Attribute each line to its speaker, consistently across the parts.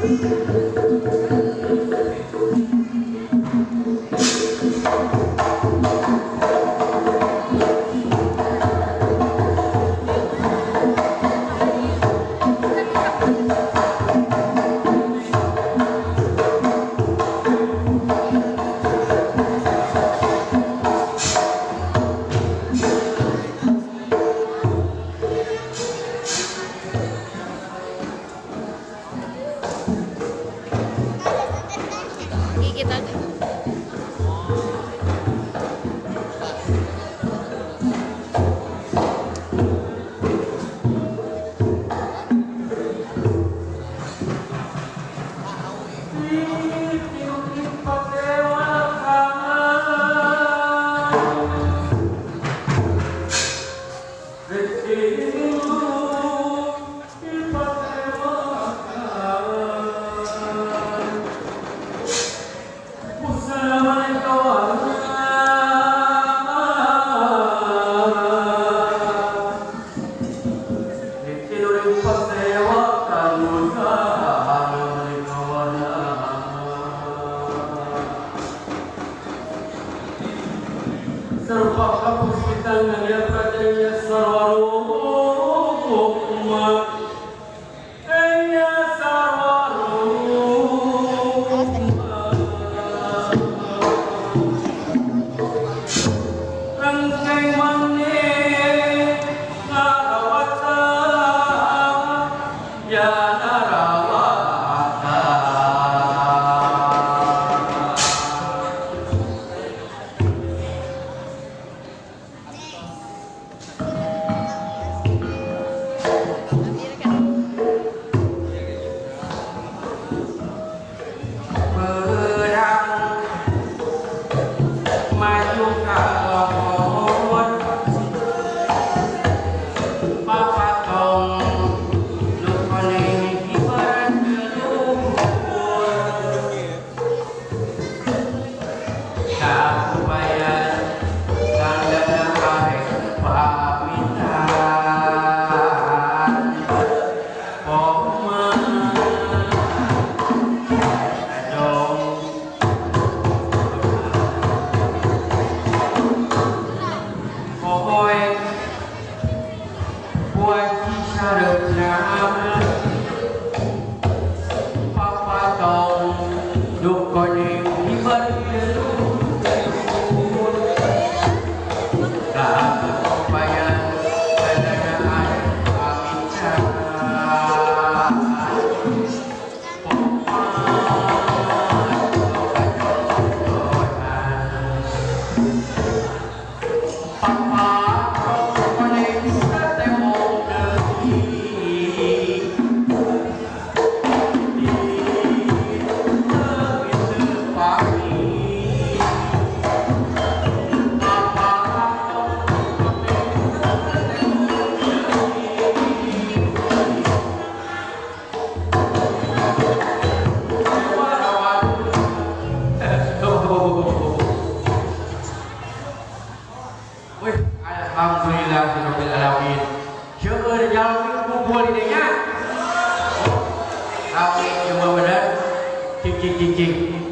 Speaker 1: Gigit aja.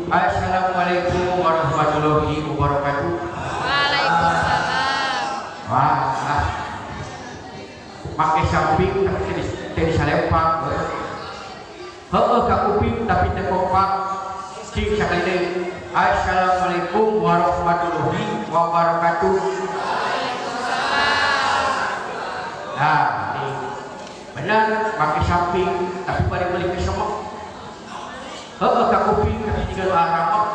Speaker 2: Assalamualaikum warahmatullahi wabarakatuh.
Speaker 1: Waalaikumsalam.
Speaker 2: Wah, pakai samping tapi teu disalempak. Heueuh ka kuping tapi teu kompak. Cing sakali deui. Assalamualaikum warahmatullahi wabarakatuh.
Speaker 1: Waalaikumsalam.
Speaker 2: Nah, benar pakai samping tapi bari beli ke semok. Heueuh ka kuping tapi jiga nu aramok.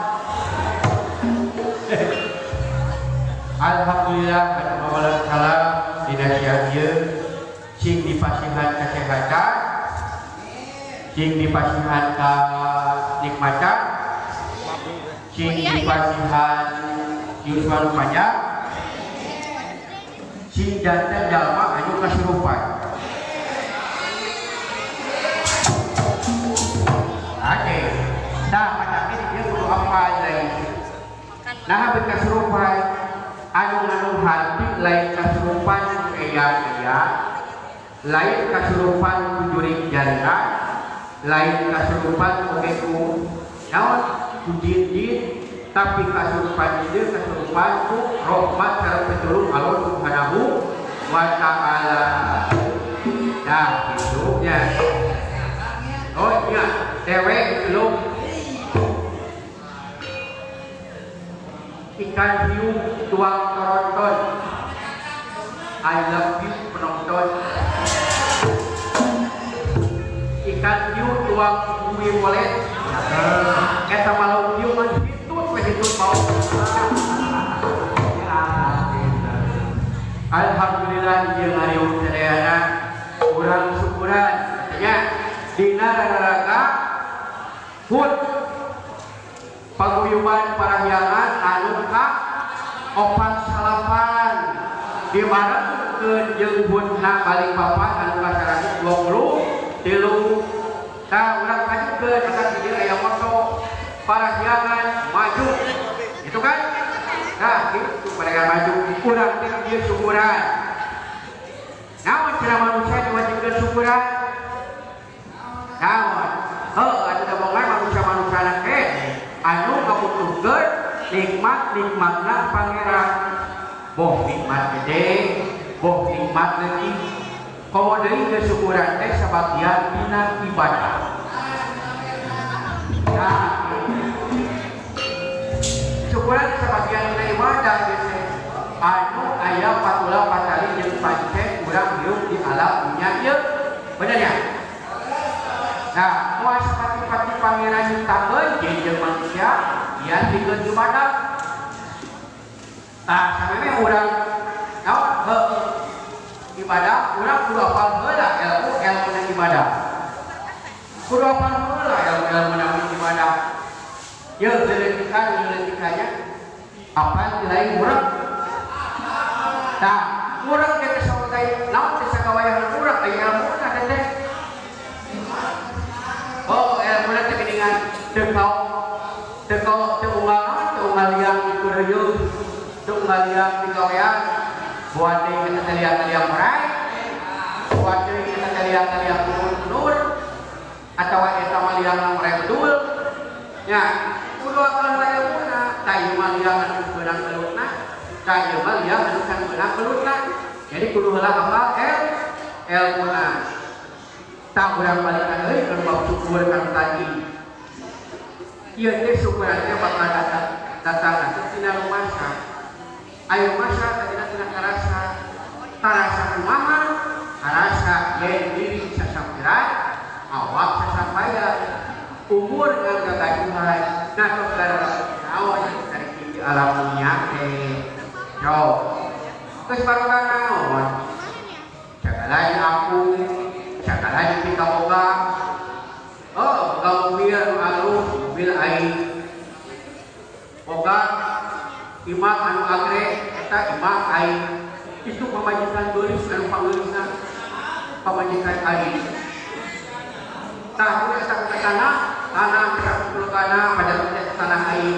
Speaker 2: Alhamdulillah anu mawalan salam dina siang ieu sing dipasihan kasehatan, sing dipasihan kanikmatan, sing dipasihan yuswa nu panjang, sing janten jalma anu kasurupan. Oke, nah macam ini dia kudu apa lain. Nah, habis kasurupan, anu hati lain kasurupan eyang-eyang, lain kasurupan ku jurig jaringan, Lain kasurupan oge ku naon ku jin-jin tapi kasurupan ieu kasurupan ku rahmat sareng pitulung Allah Subhanahu wa taala. Nah, gitu nya. Oh iya, dewek belum ikan hiu tuang toronton. I love you penonton. Ikan hiu tuang bumi bolet. Eta malau hiu mah hitut we hitut mau. Alhamdulillah ieu ngariung sadayana urang syukuran nya dina raraga HUT paguyuban parahyangan anu ka 49 dibarengkeun jeung HUT-na Balikpapan anu ka 123. Tah urang kajukeun maka di dieu aya moto parahyangan maju. Gitu kan? Nah, gitu parahyangan maju urang teh ieu syukuran. Naon cenah manusia diwajibkeun syukuran? Naon? Heuh atuh da bongan manusia-manusia teh anu kabutuhkeun nikmat-nikmatna pangeran. Boh nikmat gede, boh nikmat leutik. Komo deui kesyukuran teh sabagian dina ibadah. Nah, syukuran sabagian dina ibadah geus anu aya patula patali jeung pancen urang hirup di alam dunya ieu. Bener ya? Nah, kuasa pati-pati pangeran nyiptakeun jeung manusia ieu pikeun ibadah. Tah sameme urang naon heuh ibadah urang kudu apal heula ilmu ilmu ibadah. Kudu apal heula ilmu ilmu ibadah. Yeuh leuleutikan-leuleutikannya apa lain urang. Tah urang teh sawagai naon teh sagawayahan urang aya ilmuna teh. Oh ilmuna teh geuningan teu kau teu kau teu unggal teu unggal liang di kureuyeuh teu unggal liang di gawean. Buat deui kita teh liang-liang merai, buat deui kita teh liang-liang nur atawa eta mah liang merai bedul. Nya, kudu apal ilmuna, tah ieu mah liang anu beunang belutna, tah ieu mah liang anu can beunang belutna. Jadi kudu heula apal ilmuna. Tah urang balikan deui ka bab syukur kan tadi. Ieu teh syukuran teh bakal datang tina rumasa. Ayo masa tadina tina karasa. Tarasa kumaha? Karasa yen diri sasampiran, awak sasampayan, umur ngan gagaduhan. Nah tos gara naon dari di alam dunia teh. Yo. Geus barokah naon? Cagalan aku, cagalan pikaboga. Oh, boga mobil anu alus, mobil aing. Boga imah anu agre eta imah aing. Itu pamajikan beulis anu pangeulisna pamajikan aing. Tah kudu eta ku tanah, tanah eta kudu kana pada tanah aing.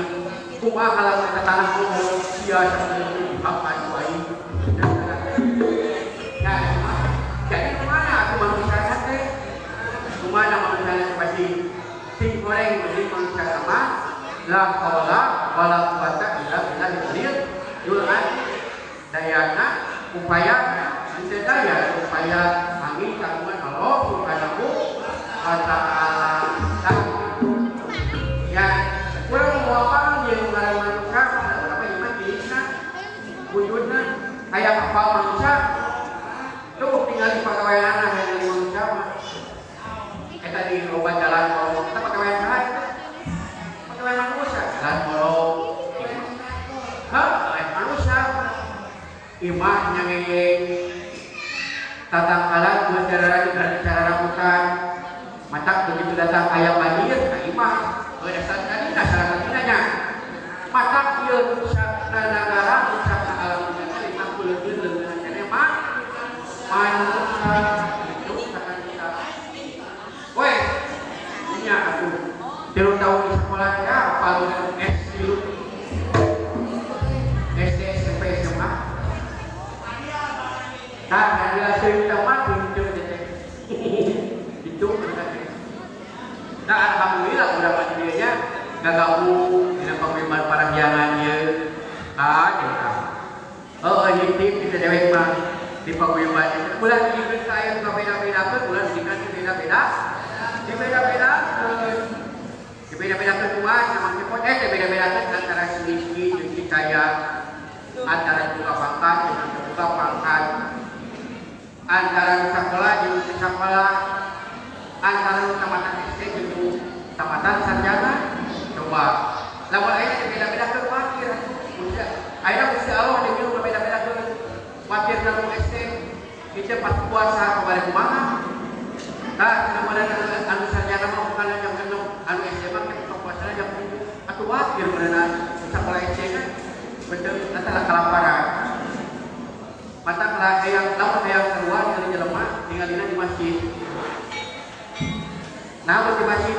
Speaker 2: Kumaha lamun eta tanah ngomong sia sakieu dihapan ku aing. Nah, jadi kumaha atuh manusia teh? Kumaha manusia pasti sing goreng beulis manusia mah la haula wala quwata illa billah yul dayana upaya henteu daya upaya angin kagungan Allah Subhanahu wa taala. Ya, urang mau apa jeung ngaran manusia urang mah ieu mah jenisna wujudna aya apal manusia tuh tinggal di pagaweanana hayang manusia mah eta di loba jalan molong eta pagawean saha eta pagawean manusia jalan molong. Hah, manusia imah nyangeyeng tatangkalan geus cara rambutan matak begitu datang aya banjir ka imah heuh dasar kadina salah kadina nya matak ieu rusakna nagara rusakna alam dunya teh lima puluh leungeun keneh mah manusia itu sakadina we nya atuh 3 tahun di sekolah teh apal S3 SD SMP SMA. Nah, ada cerita mah tunjuk teh. Itu teh. Nah alhamdulillah urang mah di dieu nya ngagabung dina paguyuban parahyangan ieu. Ah jeung tah. Heueuh hitip kita dewek mah di paguyuban ieu. Ulah dijieun ka aya nu ngabeda-bedakeun, ulah dijieun beda-beda. Dibeda-bedakeun. Dibeda-bedakeun kumaha Mang Cepot dibeda-bedakeun antara si miskin jeung si kaya, antara buka pangkat jeung buka pangkat, antara nu sakola jeung nu sakola, antara nu tamatan SD jeung nu tamatan sarjana. Coba lamun aya dibeda-bedakeun wakir atuh. Ayeuna Gusti Allah jeung nu beda-bedakeun wakir ka nu SD kieu pas puasa kebalik kumaha. Tah lamun anu sarjana mah bukan jam 6, anu SD mah ke puasana jam 7. Atuh wakir beunana sakola SD kan bener antara kalaparan. Mata lah hayang lamun hayang keluar dari jelema ningalina di masjid. Nah, di masjid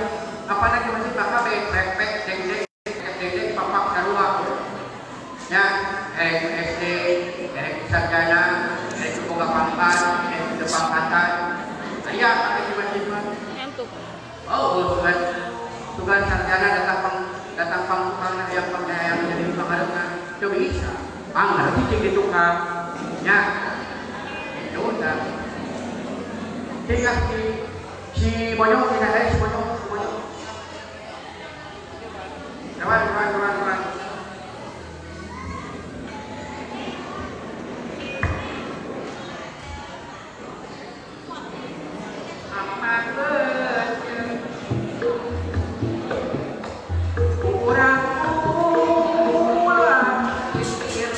Speaker 2: apana di masjid maka bae repek deng-deng deng-deng papak sarua. Nya erek SD, erek sarjana, erek boga pangkat, erek teu pangkatan. Aya aya di masjid mah.
Speaker 1: Ngantuk.
Speaker 2: Oh, sugan sarjana datang pang tukang hayang pang hayang jadi pangarepna. Teu bisa. Anggar cicing di tukang. Nya. Itu dah. Tinggal si Bonyok tidak ada si Bonyok, si Bonyok. Kawan, kawan, kawan, kawan. Apa kurang ulah pikir.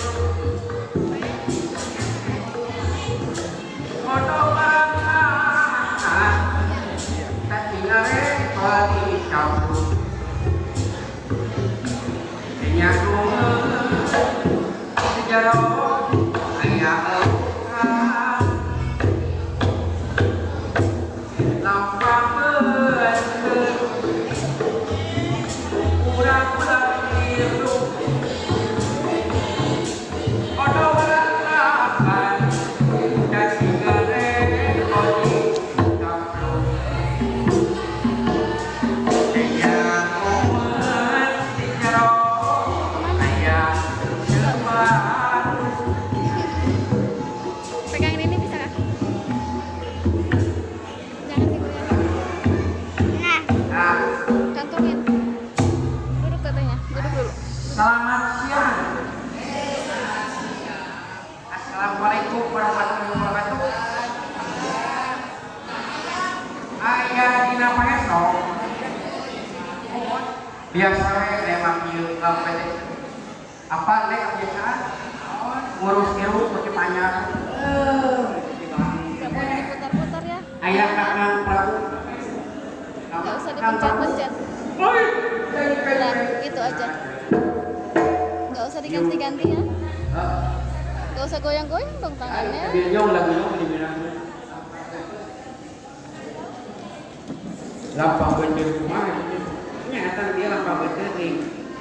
Speaker 2: Foto banget, tak tinggal di campur.
Speaker 1: Pegangin ini bisa kah? Jangan digoyang. Nah, cantungin. Duduk katanya, duduk dulu.
Speaker 2: Selamat siang. Assalamualaikum warahmatullahi wabarakatuh. Aya dina pangesok. Biasa we emang ieu kampete. Apa lek kebiasaan? Ngurus irung pakai panjang.
Speaker 1: Gak boleh diputar-putar ya.
Speaker 2: Ayah Kakang Prabu.
Speaker 1: Gak usah dipencet-pencet. Nah, gitu aja. Gak usah diganti-ganti ya. Gak usah goyang-goyang dong tangannya.
Speaker 2: Lampang beunteut kumaha ieu? Nya eta dia lampang beunteut nih.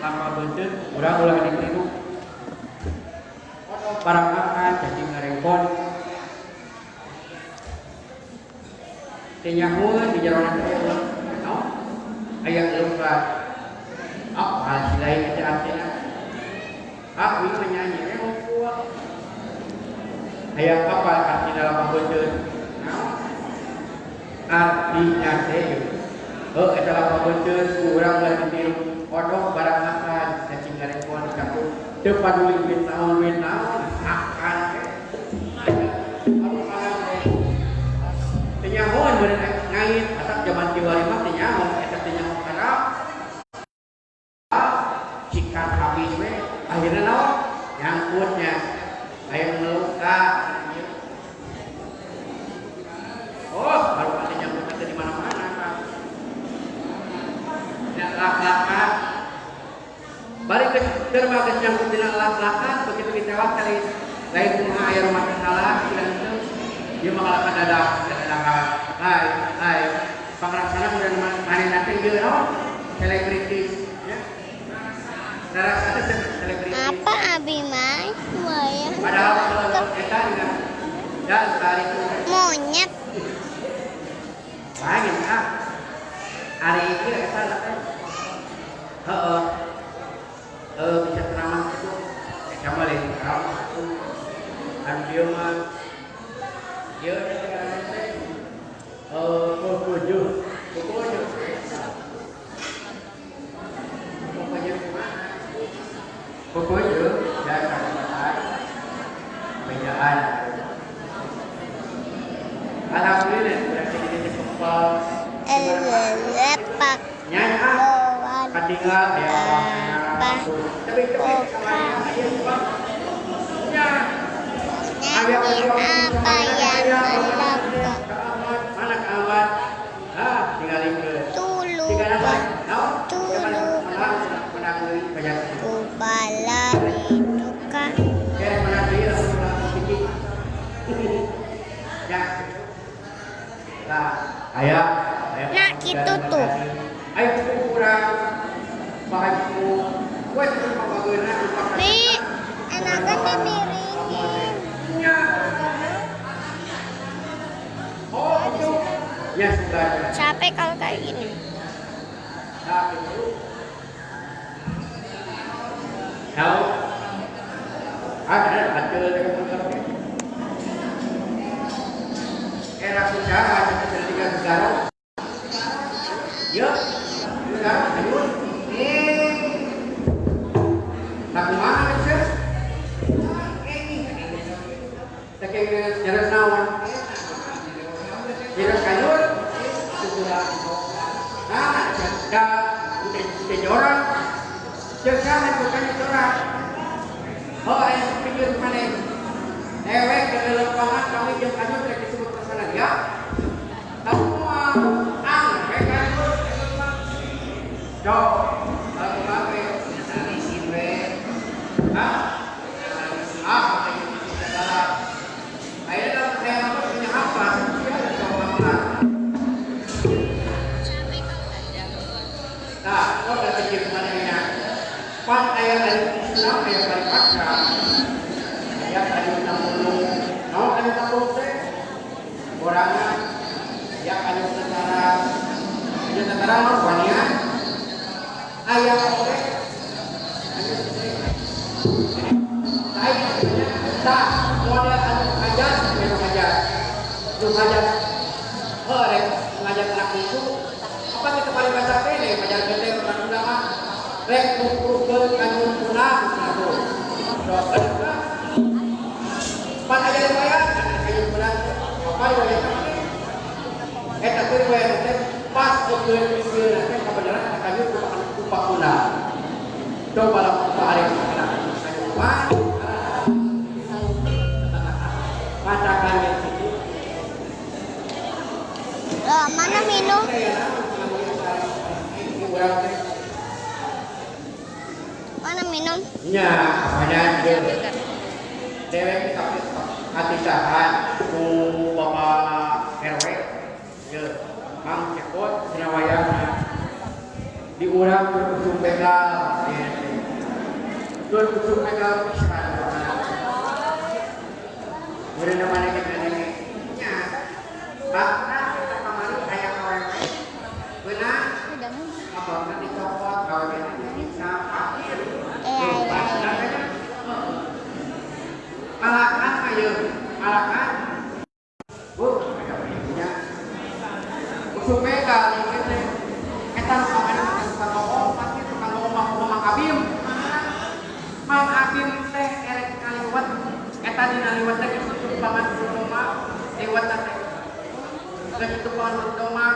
Speaker 2: Lampang beunteut urang ulah ditiru. Barang makan jadi ngarengkon. Teu nyahoeun di jero teh ulah. Naon? Aya luka. Apa si lain eta artina? Ah, ieu mah nyanyi we hungkul. Aya apa artina lampang beunteut? Naon? Artinya teh heuh eta lampang beunteut ku urang ulah ditiru. Odok barang makan cacing garengkon dicampur. Teu paduli duit naon makan teh. Teu nyahoeun beureun ngait atap jaman kiwari mah teu nyaho eta teu nyaho karab. Cikat habis we akhirna naon nyangkutnya aya ngeluka. Oh, baru ada nyangkut teh di mana-mana kan. Nya lak-lakan. Balik ke keur mah geus nyangkut dina lak-lakan begitu ditewak kali lain kumaha aya rumah salah sudah henteu. Ieu mah kalakan dadah dadahan. Hai, hai. Pangrasana udah manehna teh ieu naon? Selebritis ya. Narasana selebritis.
Speaker 3: Apa Abi Mai?
Speaker 2: Padahal kalau eta dina dan kali itu
Speaker 3: monyet.
Speaker 2: Lain ah. Ari ieu eta teh. Heeh. Bisa ceramah itu eta mah lain ceramah tuh. Anu dieu mah ieu teh ngaranna teh pupujuh. Pupujuh. Pupujuh kumaha? Pupujuh ya kacamata. Bejaan. Alhamdulillah berarti ini kempal.
Speaker 3: Lepak.
Speaker 2: Nyanyi katinggal ya tapi
Speaker 3: apa yang melekat?
Speaker 2: Mana kawan? Ah, tinggalin ke.
Speaker 3: Tulu. Tulu. Kubala itu kan.
Speaker 2: Ayah.
Speaker 3: Nah, gitu tuh.
Speaker 2: Ayo kurang bahagiku.
Speaker 3: Mi, enakan dimiringin.
Speaker 2: Oh, itu. Ya sudah.
Speaker 3: Capek kalau kayak gini.
Speaker 2: Nah, itu. Tahu? Ada era kuda ada tiga negara. Ya, sudah, ayo. Nah, kumaha sih? Saking jarak naon? Jarak kayur sudah. Nah, da jorang. Jangan bukan jorang. Oh, aya pikir maneh. Dewek ke lapangan kami jeung kanyut rek disebut pesanan ya. Semua ang rek kanyut jauh. Kalau we isin we. Hah? Ah, ayeuna saya mah punya apa? Nah, kok da pikir manehna. Pan aya alif Islam aya paripatra. Aya alif 60. Naon alif 60 teh? Borangan. Aya alif tentara. Aya tentara naon wania? Aya oge. Tak model anu hajat, memang hajat. Nu hajat. Heuh rek ngajak anak itu. Apa kita paling baca teh pajar gede urang Sunda mah. Rek ngumpulkeun anu punah cenah. Pan aya riwayat, aya punah. Apa riwayat teh? Eta teh riwayat teh pas eukeun ieu teh kabeneran eta kanyut kupa punah. Coba lamun kupa arek kana kupa. Masakan itu.
Speaker 3: Loh, mana minum? Mana minum?
Speaker 2: Ya, apanya dewek tapi hati sahan ku Bapak RW. Ya, Mang Cepot dina wayangna. Diurang berusung begal. Tur usung begal pisan. Meureun mana kita nene. Nya. Bakna kita kamari aya awewe. Beunang. Abangna dicopot awewena disiksa akhir. Malakan ayo, malakan. Bu, nya. Usung begal ieu teh. Eta nu kamari tukang bohong, pasti tukang bohong Mang Abim. Mang Abim teh erek kaliwat. Eta dina liwat teh geus tumpangan rumah, liwat teh. Geus tumpangan rumah.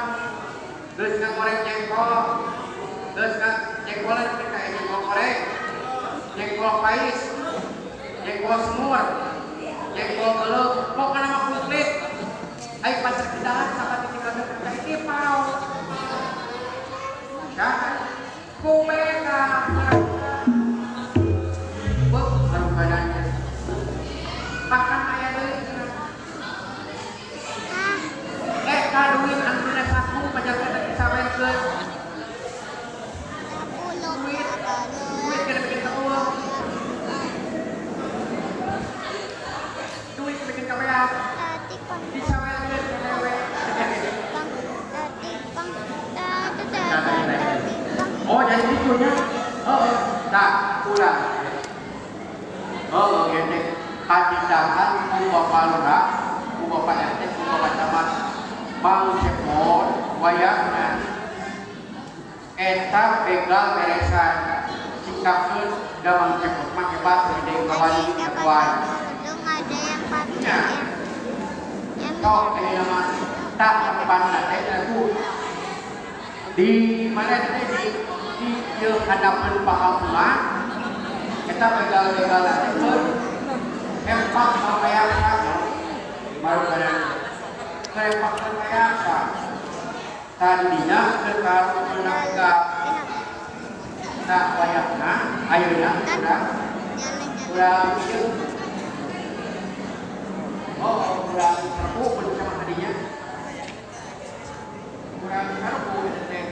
Speaker 2: Geus ngagoreng jengkol. Geus jengkolna teh kayak jengkol goreng. Jengkol pais. Jengkol semur. Jengkol geuleuh, pokona mah komplit. Ai pasar kidahan sampai tinggal teh kipau. Saha? Ku mereka. Bu, baru. Makan aya deui cenah. Eta duit anu dina saku pajar teh disawerkeun. Duit, duit kena bikin eueuh. Duit bikin kabehan. Disawerkeun ka dewe. Itunya. Heeh, tak kurang. Oh, gede. Katitahan ku Bapak Lurah, ku Bapak RT, ku Bapak Camat. Mang Cepot wayahna eta begal beresan sikapkeun da Mang Cepot mah hebat gede kawali kawan.
Speaker 3: Belum ada yang pakai.
Speaker 2: Tok ayeuna mah tak tempatna teh ku di mana teh di ieu hadapan pahamna eta begal-begal teh keur empak mapayasa baru kada kerempak mapayasa tadinya keur karumeunang tak wayahna ayeuna urang urang ieu oh urang serbu kudu sama tadinya urang serbu eta teh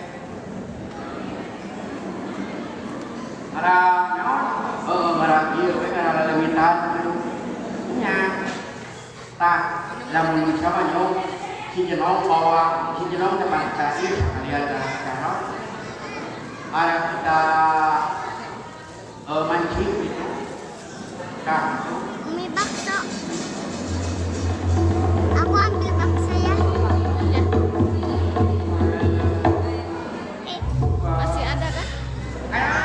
Speaker 2: arang naon heuh ngarang ieu we ngarang leuwitan kitu nya tah lamun bisa mah nyong si jenong bawa si jenong teh bangsa ieu sakalian cara arang kita mancing gitu tah gitu.
Speaker 3: Mie bakso. Aku ambil bakso ya.
Speaker 1: Ya. Masih ada kan?
Speaker 3: Masih.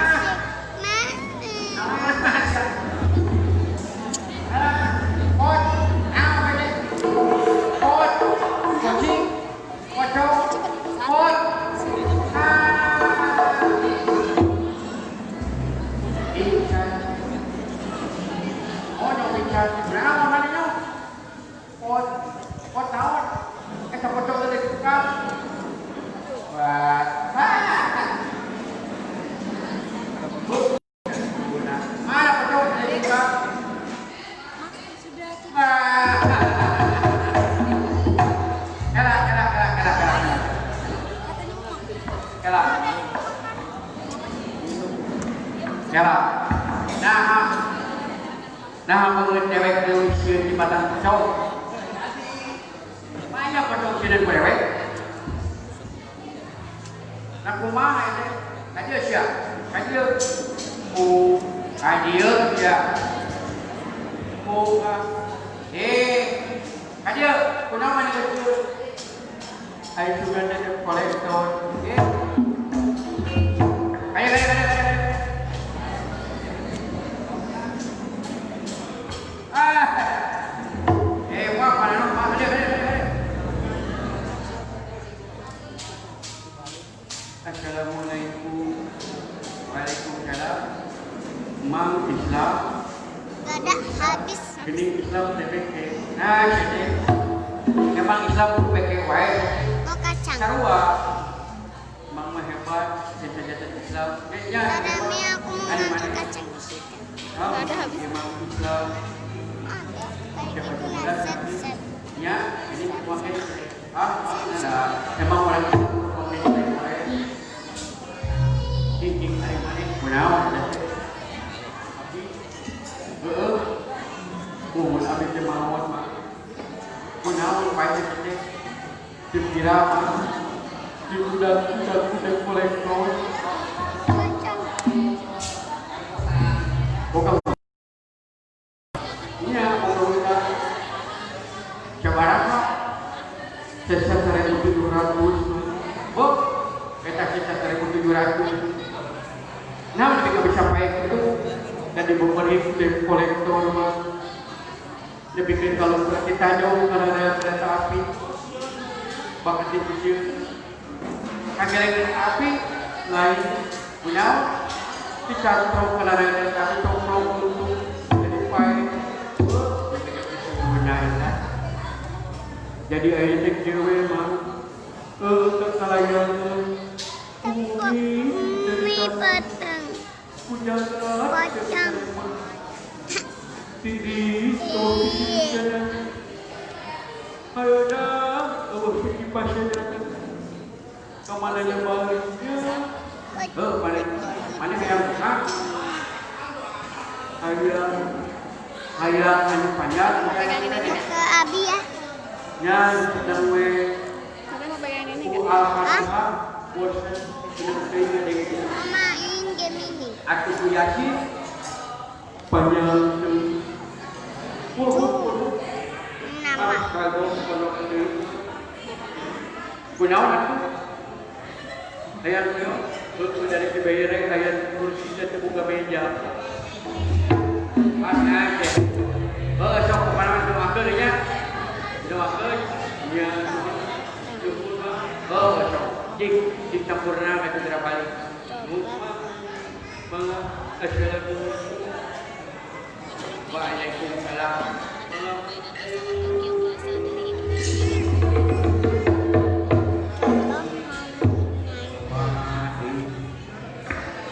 Speaker 2: Nah, banget dewek deui sieun di batang pocong. Banyak pocong sieun dewek. Nah, kumaha eta? Ka dieu sia. Ka dieu. Ku ka dieu sia. Ku ka dieu kunaon maneh geus? Ayo sugan teh kolektor. Ayo ayo ayo ayo. Assalamualaikum. Waalaikumsalam. Mang Islam.
Speaker 3: Gak habis.
Speaker 2: Gini Islam TPK. Nah, jadi emang Islam PK wae.
Speaker 3: Kok kacang?
Speaker 2: Sarua. Mang mah hebat, jasa-jasa Islam. Ya,
Speaker 3: Karena aku mau ngambil kacang di situ.
Speaker 1: Gak ada habis.
Speaker 2: Emang Islam.
Speaker 3: Ada. Kayak itu lah set-set.
Speaker 2: Ya, ini pakai. Ah, nah, emang orang Islam Nah, mereka bisa baik itu dan diberi kolektor mah. Dibikin kalau kita jauh karena ada kereta api, bahkan di sini kagak api lain punya dicantum karena ada kereta api cokro untuk jadi baik. Jadi air cewek mah, kekalayan.
Speaker 3: Tapi kok mie batang. Pocong.
Speaker 1: Pegang ini nggak?
Speaker 3: Ke Abi ya.
Speaker 1: Tapi mau pegang ini nggak?
Speaker 3: Mama ini.
Speaker 2: Atuh ku yakin panjang teu.
Speaker 3: Nama.
Speaker 2: Kunaon atuh? Hayang yo, heueuh dari dibayar hayang kursi teh boga meja. Pas aja. Heuh sok kumaha doakeun nya. Doakeun nya. Heuh sok. Jik jik sampurna ka teu balik. Mangga assalamualaikum. Waalaikumsalam.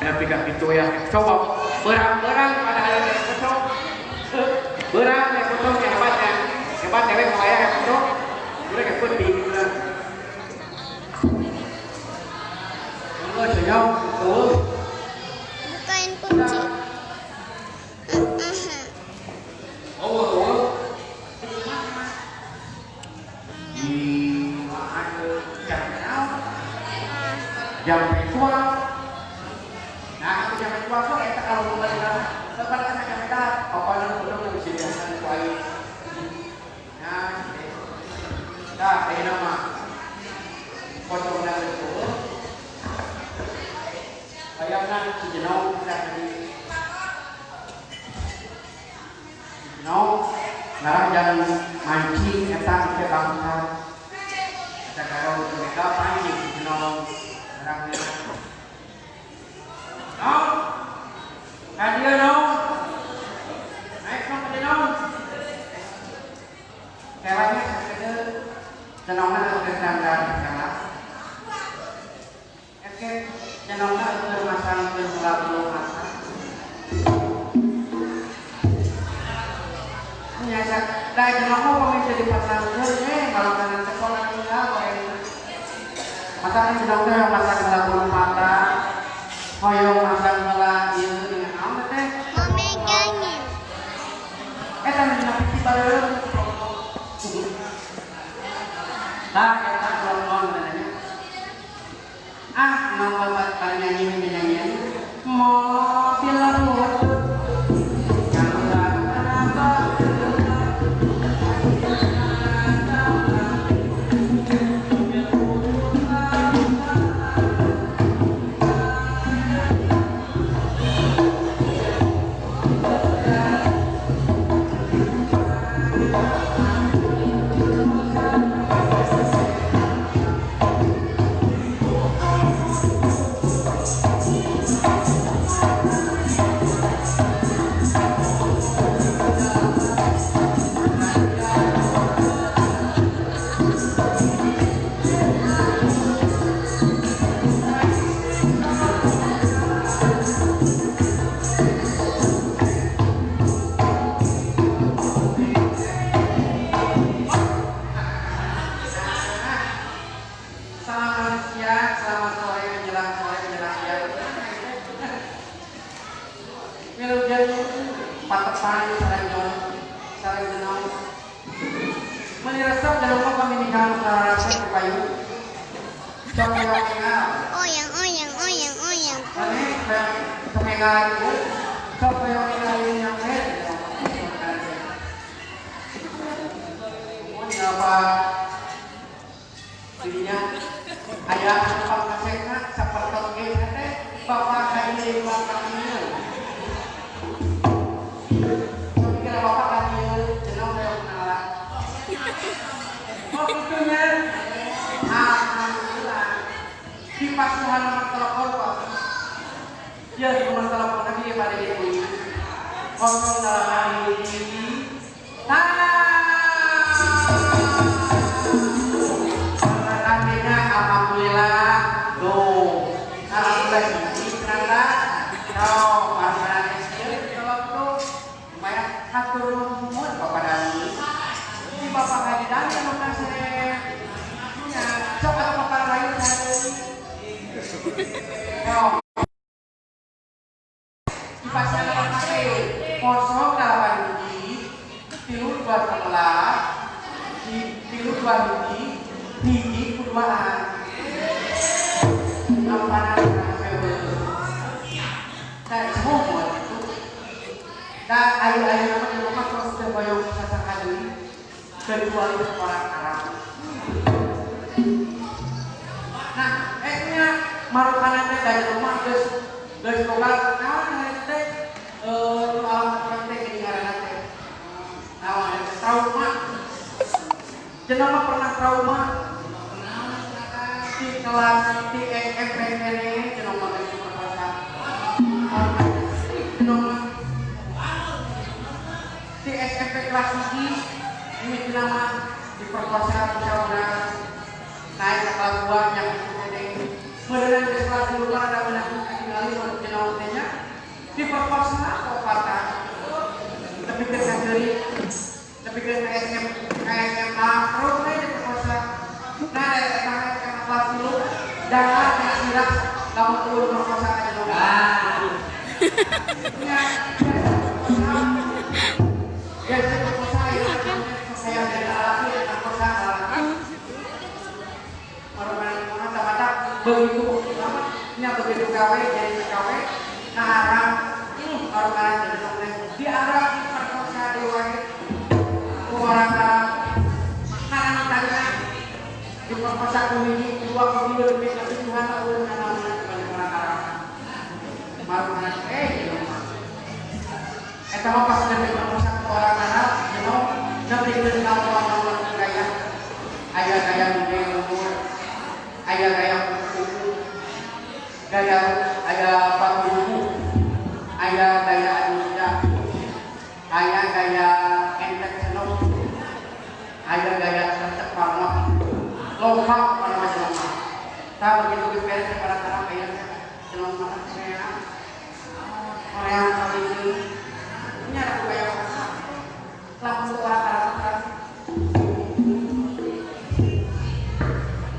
Speaker 2: Tapi kan itu ya. Coba berang-berang pada hari yang kosong. Berang yang kosong yang hebatnya. Hebat cewek mau ayah yang kosong. Udah kayak putih gitu lah. Monggo senyum. Tuh.
Speaker 3: Bukain kunci.
Speaker 2: Oh, jam tua. Nah, aku jam tua tuh eta kalau kembali lama, lepas kan jam eta apa nu kudu disediakan ku aing. Nah, tah ayeuna mah potongna itu. Hayangna si jenong tah di jenong ngarah jangan mancing eta ke bangsa. Eta kalau mereka pancing si jenong ngarahna. Nong, hadiah nong, naik nong ke nong. Ceweknya sakit jenongna ke tangga tangga. Oke, jenongna ke masang ke belum masang. Nyasa, dah jenong mau pemirsa dipasangkeun kalau kanan sekolah tinggal goreng. Masang jenong teh masang belum mata. Hoyong masang heula ieu dengan naon teh?
Speaker 3: Mau megangin.
Speaker 2: Eta dina piti bareureum. Tah eta nonton nanya. Ah, nonton bari nyanyi nyanyian. Mobil butut. Selamat siang, selamat sore, menjelang siang. Wilujeng patepan sareng jenong. Meuni resep jenong mah kami nikah resep ku kayu. Sok hoyong
Speaker 3: Oyang, oyang, oyang, oyang.
Speaker 2: Kami pengengal ieu. Sok hoyong engal yang teh. Mun apa dirinya aya anu pangkasepna sapertos ge teh bapak ka ieu bapak ieu. Sok kira bapak ka ieu jenong hoyong kenalan. Oh kitu nya. Alhamdulillah. Di pasuhan nomor telepon Pak. Ya di nomor telepon lagi ya pada ibu. 08 hiji. Alhamdulillah. Tuh. Alhamdulillah hiji ternyata kalau pasaran ieu kalau tuh lumayan hatur nuhun Bapak Dani. Di Bapak Haji Dani anu kasep. Nya sok atuh bapak lain deui. Yo. Di pasaran nomor HP 08 hiji 3 2 11 3 2 hiji hiji kuduaan. Ampanan sewu. Nah, Kecuali orang Arab. Nah, nya marukanan teh dari rumah geus geus boga naon ngaranna teh nu alamat urang teh geuning ngaranna teh. Naon trauma. Cenah mah pernah trauma di kelas di SMP keneh cenah mah geus diperkosa. Cenah mah di SMP kelas 1 ini cenah mah diperkosa bisa urang naik ke kelas 2 yang itu keneh. Meureunna geus kelas 2 ada menang katingali cenah teh nya diperkosa kopata. Tapi keur kaseuri tapi keur ka SM ka SMA terus we diperkosa. Nah, eta ka kelas 3 dahar kana sirah lamun eueuh perkosa ka jelema. Nya biasa perkosa ya saya beda laki perkosa laki. Orang-orang mata begitu nya begitu gawe jadi gawe nah Arab orang-orang jadi di Arab diperkosa dewa orang Arab karena tanya diperkosa ku hiji dua ku tilu lebih ke Tuhan eueuh kana balik orang Arab marukanan eta mah pas keur diperkosa ku orang Arab jeung nepi geus kawan-kawan gaya aya gaya gede umur aya gaya kuku gaya aya batu buku aya gaya aduja aya gaya entek senok aya gaya tetep banget lompat pada macam tak begitu beres pada Arab aya senok mah Korea Korea kali ini nya ada gaya langsung orang Arab.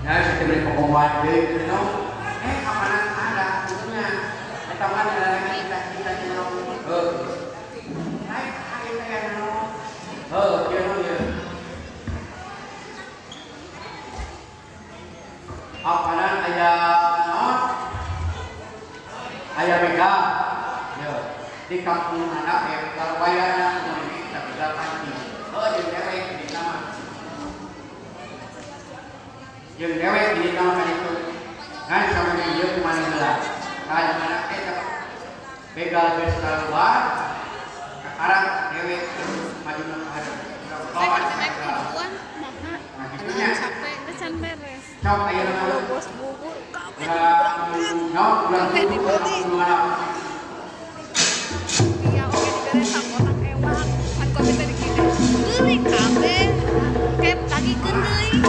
Speaker 2: Ya, kita beri pengumuman deui gitu. Amanah ada tentunya. Eta mah dilarang kita cenderung heuh. Naik aya teh anu. Heuh, kieu nu ieu. Apanan aya naon? Aya begal. Yeuh, di kampung anak aya begal wayana mun kita begal pancing. Heuh, jeung dewek di nama. Jeung dewek di nama kan itu. Nah, sama jeung ieu kumaha heula. Ka mana teh begal geus keluar, kakarang dewek maju ka hadap.
Speaker 1: Saya naik ribuan, mama. Capek, kecan beres.
Speaker 2: Sok aya nu
Speaker 1: bos bubur, kabeh
Speaker 2: kabeh
Speaker 1: dibeli. Iya, oke dibere sakotak ewang. Pan kopi teh dikide. Beli kabeh. Kayak tagikeun deui.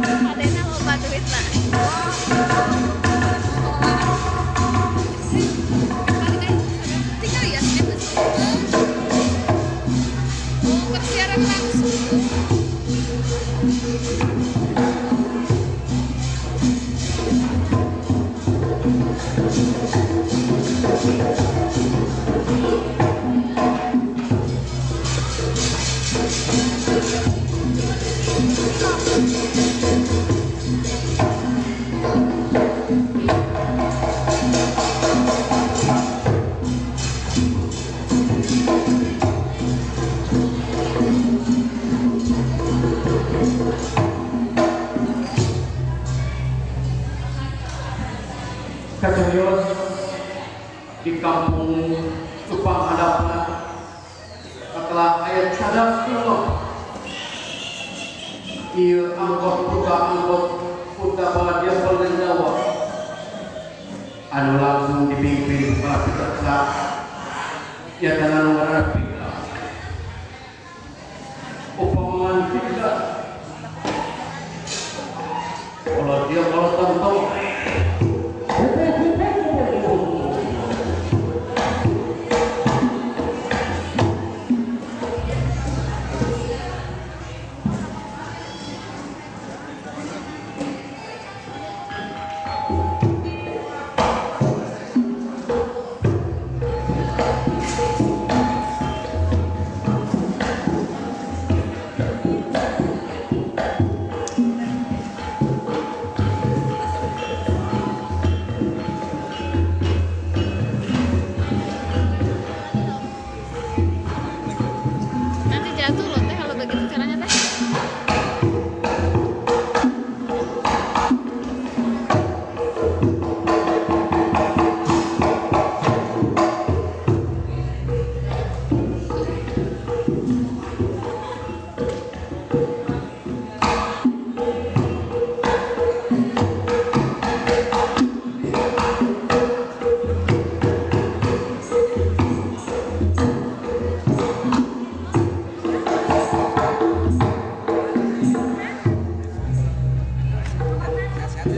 Speaker 1: Padena loba duitna. Tinggal ya, oh, bersiaran langsung.
Speaker 2: Kacarios di kampung Cupang hadapna setelah ayat sadar Allah ieu angkot putra bala dia Jawa anu langsung dipimpin kepala pitaksa ya tanah ngaranna Pika upaman Pika kalau dia kalau tentang Hey,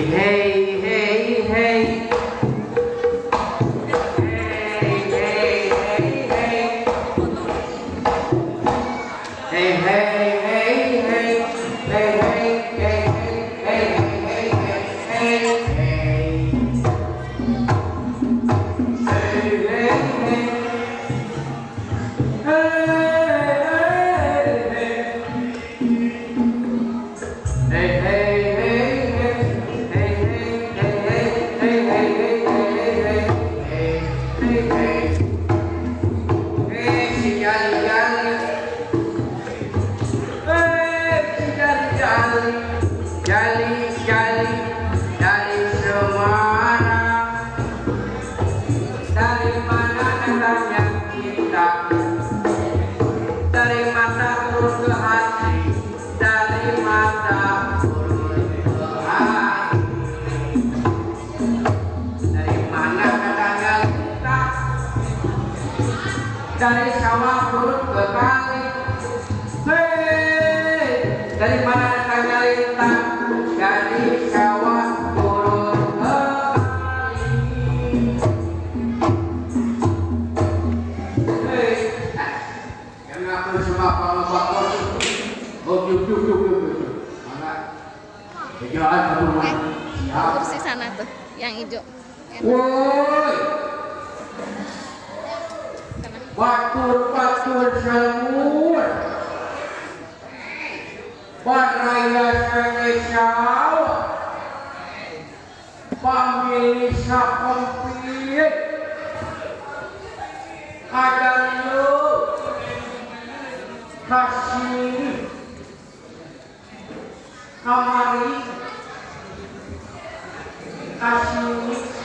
Speaker 2: hey, hey, hey. Hey, hey, hey, hey. Hey, hey, hey, hey. Hey, hey, hey, hey, hey, hey, hey, hey. Hey, hey, hey. Hey, hey, hey. Hey, hey, hey, hey. Hey, hey, hey, hey, hey, hey, hey, hey, hey, hey, hey. Hey, si Jali Jali. Hey, si Jali Jali. Jali Jali dari Semarang. Dari mana datangnya kita? Dari mata turun ke hati, dari mata turun ke hati. Dari mana datangnya kita? Dari sawah turun ke kali. Hei, dari mana datangnya lintang? Dari sawah turun ke kali. Hei, yang ngaku semua pangabakor. Oh, yuk, yuk, yuk, yuk, yuk. Mana? Jalan satu rumah. Siap.
Speaker 1: Kursi sana tuh, yang hijau. Enak.
Speaker 2: Woi,
Speaker 1: Sana.
Speaker 2: batur-batur semur. Baraya sanesau. Pamilih sakompit. Kadang lu kasih kamari kasih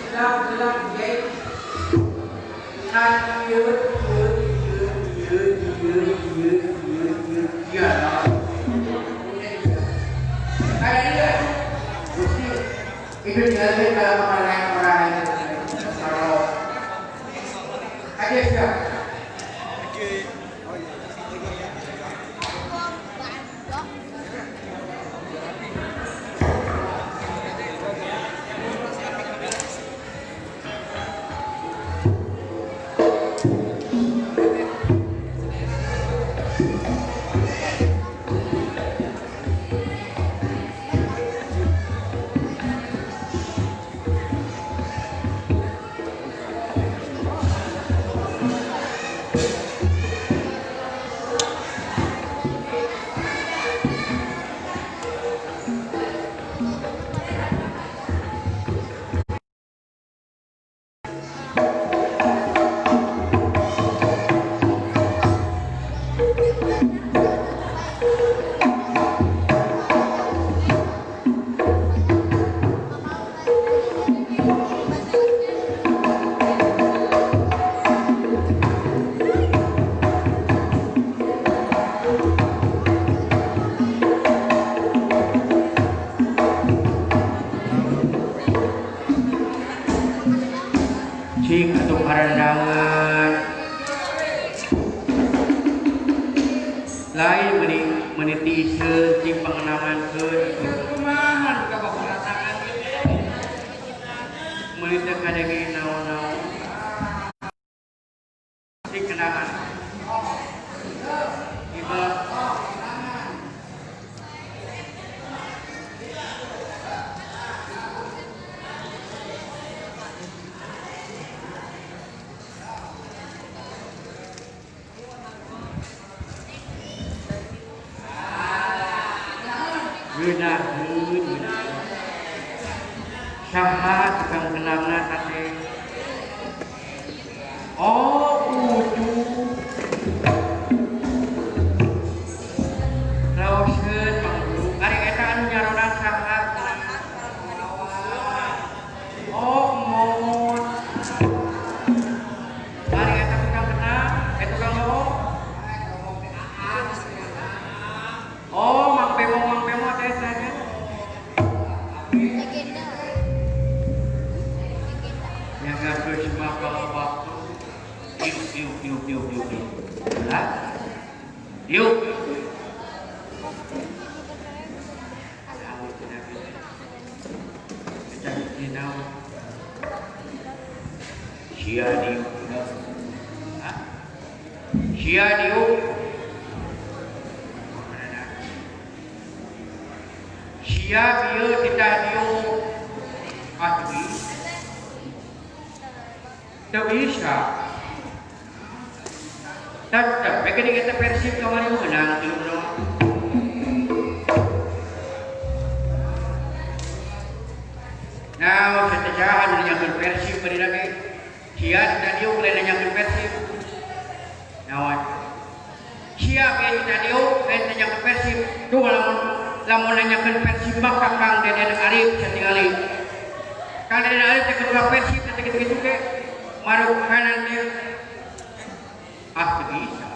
Speaker 2: gelap gelap ye kasih ye ye ye ye ye ye ye ye kayak dia Gusti itu jelasnya kalau orang kalau aja siap. Cik atau karandangan lain meni meniti cing pengenangankeun kumaha ka bakuratan meuli teu kadenge naon-naon cing kenangan iba. Geunaheun saha tukang kenangna teh? Oh, Ucu. Raoseun Mang Guru. Ari eta anu nyaronan saha? Oh, Emon. Ari eta tukang kenang, eh tukang bohong. Oh, Geus maka waktu. Yuk yuk yuk yuk yuk yuk. Lah. Yuk. Sia diuk. Sia diuk. Sia bieu titah diuk. Ah teu teu bisa. Tetep we geuning eta Persib kamari meunang 3-0. Nah, satejahan nu nanyakeun Persib bari lagi. Sia titah diuk lain nanyakeun Persib. Naon? Sia bieu titah diuk lain nanyakeun Persib. Tuh lamun nanyakeun Persib mah ka Kang Deden Arif satingali. Kang Deden Arif teh ketua Persib teh kitu-kitu ge. Maruk kanan teh. Ah teu bisa.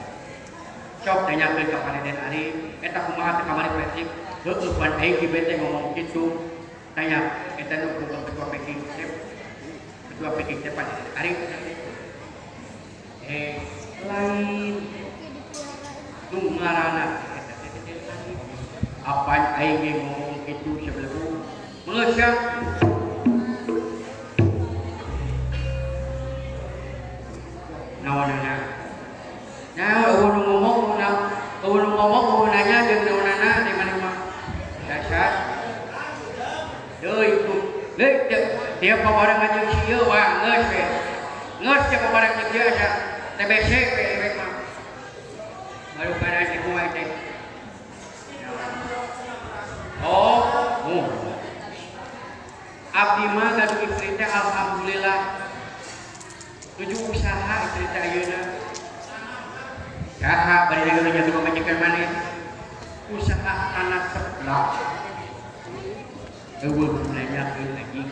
Speaker 2: Sok nanyakeun ka Kang Deden Arif, eta kumaha teh kamari Persib? Heueuh pan aing ge teh ngomong kitu. Tanya eta nu boga ketua Peking teh. Ketua Peking teh Pak Deden Arif. Lain nu ngaranna eta teh Deden Arif. Apaan aing ge ngomong kitu sebelum geus ya. Naonana? Nah, eueuh nu ngomong, eueuh nu ngomong, eueuh nanya jeung naonana di mana mah. Dasar. Deui itu. Deui tiap pabareng jeung si ieu wah geus we. Geus tiap pabareng jeung ieu asa TBC we we mah. Baru kana si kumaha teh. Oh, Abdi mah gaduh istri teh alhamdulillah. Tujuh usaha istri teh ayeuna. Saha bari dagang jadi pamajikan maneh. Usaha tanah seblak. Eueuh nanyakeun anjing.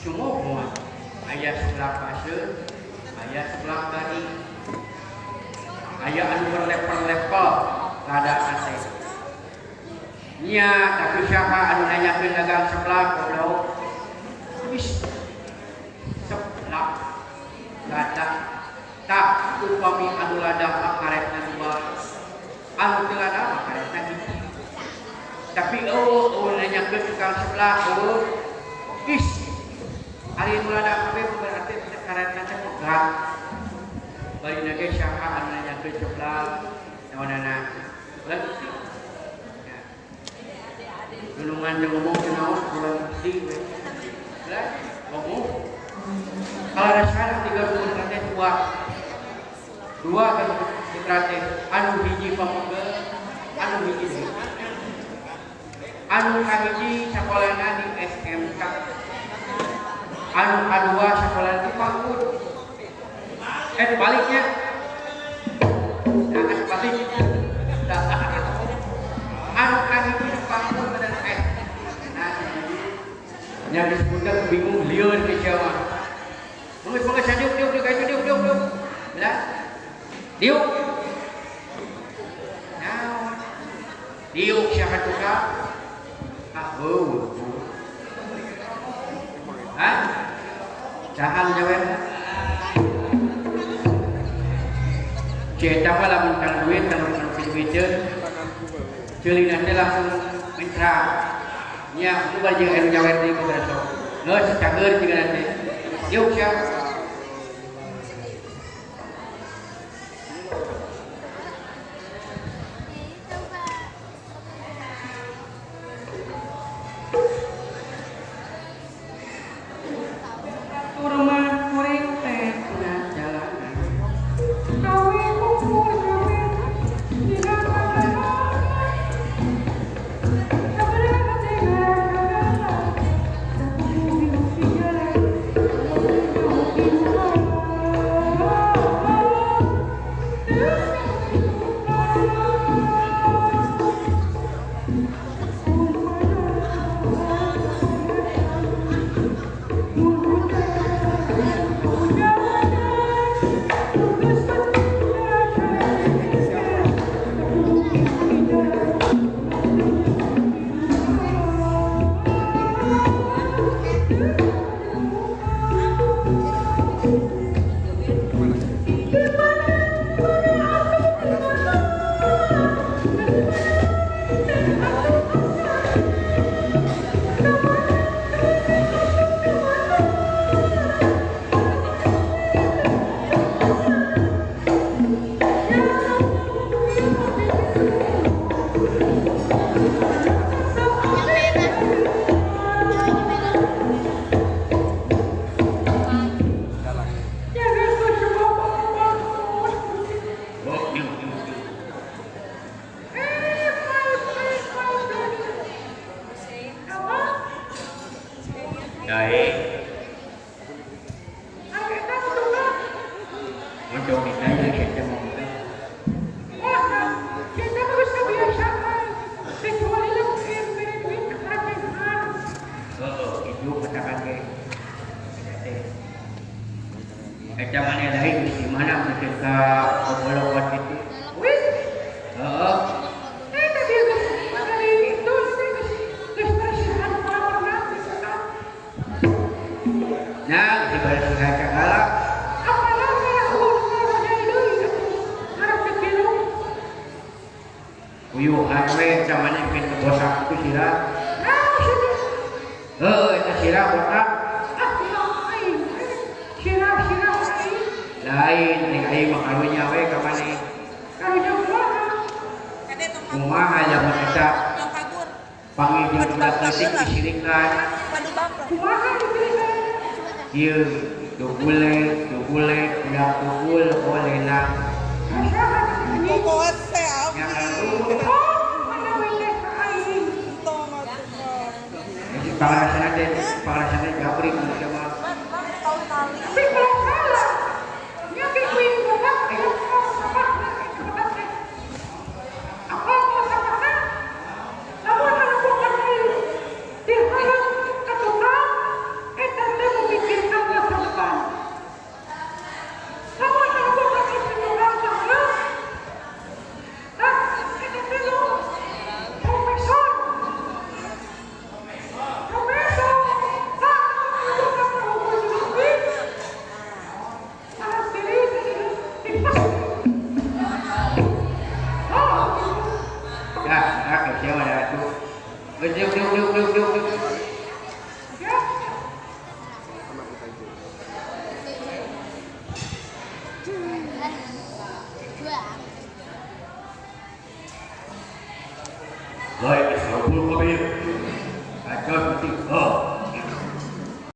Speaker 2: Cuma aya seblak paseur, aya seblak gading. Aya anu berlevel-level rada teh. Nya tapi saha anu nanyakeun dagang seblak goblok. Wis seblak lada tak upami anu lada mah karetna dua, anu teu lada mah karetna hiji. Tapi eueuh nanyakeun tukang seblak eueuh is ari nu lada kabeh berarti karetna teh pegat. Bari ge saha anu nanyakeun seblak naonana ulah bisi. Nulungan jeung ngomong teh naon ulah bisi we. Ulah ngomong. Kalau ada syarat 3 putra teh dua kan putra teh anu hiji pamegel anu hiji deui. Anu kahiji sakolana di SMK, anu kadua sakolana di PAUD. Baliknya jangan balik. Anu kahiji di PAUD dan nah nya disebutkan bingung lieur ke siapa. Mungkin saya diuk diuk diuk diuk diuk diuk. Bila diuk. Naon? Diuk siapa tukang? Ah, oh. Hah? Saha nu nyawer? Ceta mah lamun kang duit lamun kang duiteun. Ceulina teh langsung mencra. Nya nu bari jeung anu nyawer deui mah berasok. Geus cager jiga teh. Diuk siapa?
Speaker 3: Yang merah. Yang lagi merah.
Speaker 2: Oh, yuk, yuk, yuk. Dae. Muncul ditanya kita mau. Oh, itu katakan ke. Eta mana lain di mana mereka kobolokan itu. Heeh. Nah, dibersihan segala. Uyuhan we sama bikin kebosak itu sirah. Heeh, eta sirah botak. Lain, ning aing mah karunya we ka maneh. Kumaha lamun eta panggil jeung budak leutik disirikan. Ieu dugule, dugule, budak dugul olehna. Ya Jadi pangrasana teh, pangrasana jabrik mun mah. Ya, ya, kecewa dah tu. Yuk, yuk, yuk, yuk, yuk, yuk.
Speaker 3: Dua.
Speaker 2: Baik, Asraful Kabir. Kacau putih. Oh.